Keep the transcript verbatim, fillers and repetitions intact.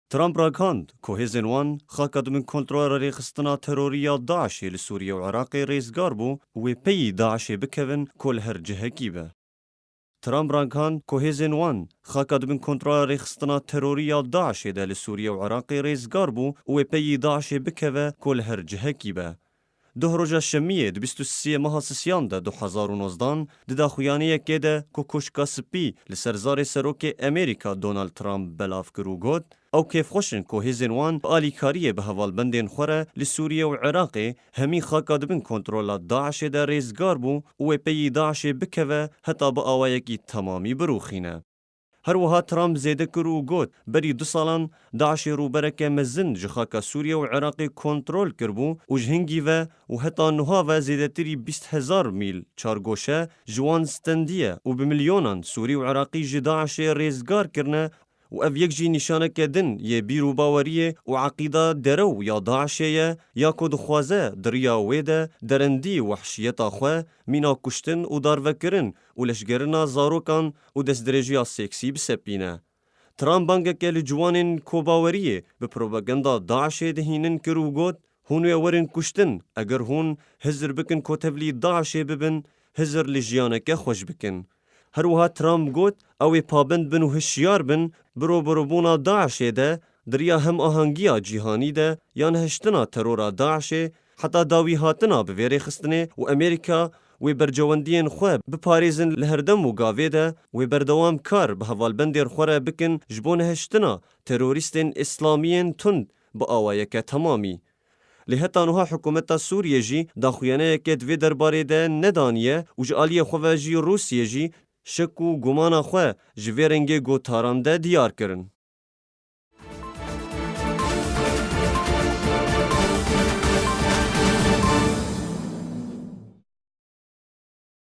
Trump ragihand ku hêzên wan xaka di bin kontrola rêxistina terorî ya DAIŞê li Sûriye û Iraqê rêzgar bû û wê peyî DAIŞê bikevin ku li her cihekî be. Trump ragihand ku hêzên wan xaka di bin kontrola rêxistina terorî ya DAIŞê de li Sûriye û Iraqê rêzgar bû û wê peyî DAIŞê bikeve ku li her cihekî be. Duh roja şemiyê di bîst û sê meha sisiyan de du hezar û nozdan di daxuyaniyekê de ku Koşka Spî li ser zarê serokê Amerîka Donald Trump belav kir û got, ew kêfxweş in ku hêzên wan bi alîkariyê bi hevalbendên xwe re li Sûriye û Iraqê hemî xaka di bin kontrola DAIŞê de rêzgar bû û wê peyî DAIŞê bikeve heta bi awayekî temamî birûxîne. Her wiha Trump zêde kir û got, berî du salan DAIŞê rûbereke mezin ji xaka Sûriye û Iraqê kontrol kiribû û ji hingî ve û heta niha ve zêdetirî bîst hezar mîl çargoşe ji wan stendiye û bi milyonan Sûrî û Iraqî ji DAIŞê rêzgar kirine û ev yek jî nîşaneke din yê bîr û baweriyê û eqîda derew ya DAIŞê ye, ya ku dixwaze di riya wê de derendî wehşiyeta xwe, mîna kuştin û darvekirin û leşgerina zarokan û destdirêjiya seksî bisepîne. Trump bangeke li ciwanên kobaweriyê bi propaganda DAIŞê dihînin kir û got, hûn wê werin kuştin, eger hûn hizir bikin ku tevlî DAIŞê bibin, hizir li jiyaneke xweş bikin. Her wiha Trump got, ew ê pabend bin û hişyar bin, bi rûbirûbûna DAIŞê de, di riya hemahengiya cîhanî de ya nehiştina terora DAIŞê, heta dawî hatina bi vê rêxistinê û Amerîka wê bercewendiyên xwe biparêzin li herdem û gavê de wê berdewam kar bi hevalbendên xwe re bikin ji bo nehiştina terorîstên îslamiyên tund bi awayeke temamî. Lê heta niha hikûmeta Sûriyê jî daxuyaniyeke di vê derbarê de nedaniye û ji aliyê xwe ve jî Rûsiyê jî şek û gumana xwe ji vê rengê gotaran de diyar kirin.